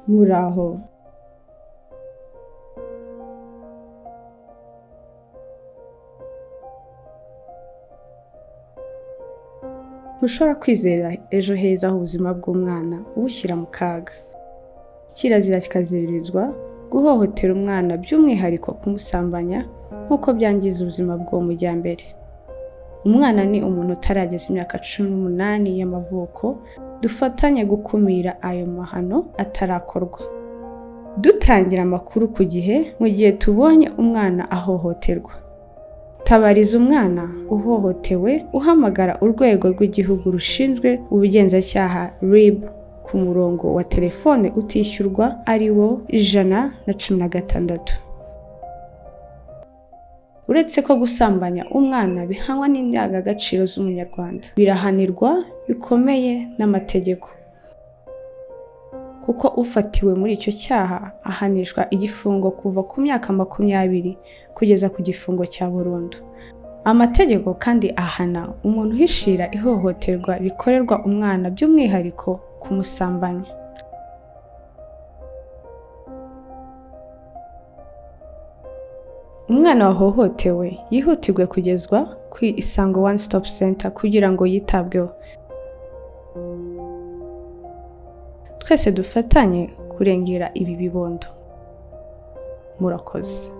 Muraho. Ntushobora kwizera ejo heza h'ubuzima bw'umwana ubushyira mu kaga. Kirazira kikaziririzwa guhohotera umwana, by'umwihariko kumusambanya, nk'uko byangiza ubuzima bw'uwo mujyambere. Umwana ni umuntu utarageza imyaka 18 y'amavuko. Dufatanye gukumira ayo mahano atarakorwa. Dutangira amakuru ku gihe mu gihe tubonye umwana ahohoterwa. Tabariza umwana uhohotewe uhamagara Urwego rw'Igihugu rushinzwe Ubugenzacyaha, RIB, ku murongo wa telefone utishyurwa, ari wo 116. Uretse ko gusambanya umwana bihanwa n'indangagaciro z'Umunyarwanda, birahanirwa bikomeye n'amategeko, kuko ufatiwe muri icyo cyaha ahanishwa igifungo kuva ku myaka 20 kugeza ku gifungo cya burundu. Amategeko kandi ahana umuntu uhishira ihohoterwa rikorerwa umwana, by'umwihariko kumusambanya. Umwana wahohotewe yihutirwe kugezwa ku Isango One Stop Center kugira ngo yitabweho. Twese dufatanye kurengera ibi bibondo. Murakoze.